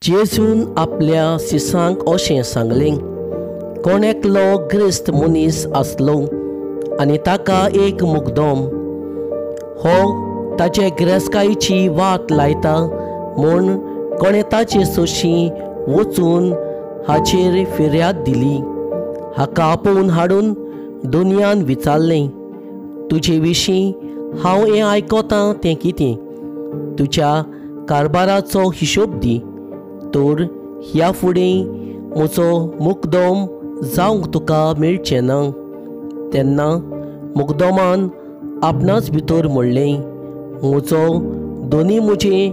जेजून आपल्या शिसांक अशें सांगलें, कोण एकलो ग्रेस्त मनीस आसलो आनी ताका एक मुकदम हो ताचे गिरेस्तकायेची वाट लायता म्हूण कोणें ताचे सोशी वचून हाचेर फिर्याद दिली. हाका आपोवन हाडून दुनियान विचारलें, तुजे विशीं हांव हें आयकतां तें कितें? तुज्या कारभाराचो हिशोब दी, तर ह्या फुडें म्हजो मुकदम जावंक तुका मेळचें ना. तेन्ना मुकदमान आपणाच भितर म्हणलें, म्हजो दोनी म्हजे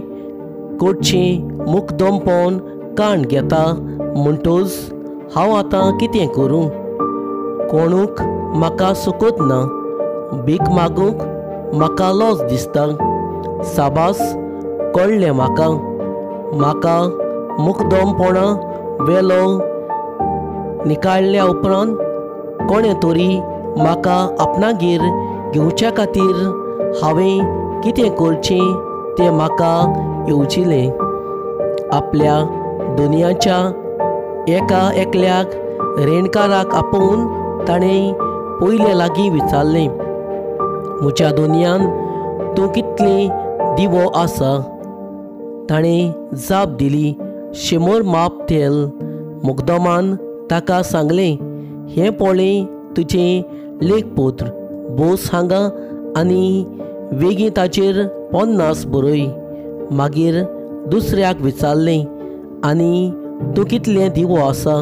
कडचें मुकदमपण काण घेता म्हणटच हांव आतां कितें करूं? कोणूक म्हाका सुकत ना, भीक मागूंक म्हाका लज दिसता. साबास कळ्ळें म्हाका, म्हाका मुकदमपणा वेलो निकाळ्ळ्या उपरांत कोणें तरी म्हाका आपणागेर घेवच्या खातीर हांवें कितें करचें तें म्हाका येवजिलें. आपल्या दुनियाच्या एका एकल्याक रेणकाराक आपोवन ताणें पयले लागीं विचारलें, म्हज्या दुनियान तूं कितलें दिवो आसा? ताणें जाप दिली, 100 माप तेल. मुकदमान ताका सांगलें, हें पळय तुजें लेखपत्र, बोस हांगा आनी वेगीं ताचेर 50 बरय. मागीर दुसऱ्याक विचारलें, आनी तूं कितलें दिवो आसा?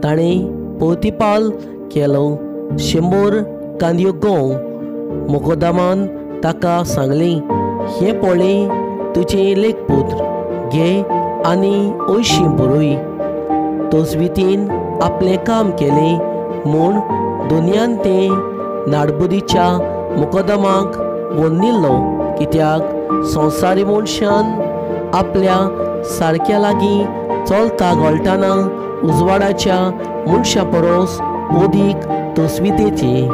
ताणें प्रतिपाल केलो, 100 कांदयो गंव. मुकदमान ताका सांगलें, हें पळय तुजें लेखपत्र, घे आनी 80 बरय. तोजवितीन आपलें काम केलें म्हूण दुनियान तें नाडबुदीच्या मुकदमाक वन्निल्लो, कित्याक संवसारी मनशान आपल्या सारक्या लागीं चलता घोळटाना उजवाडाच्या मनशा परस अदीक तस्वितेची.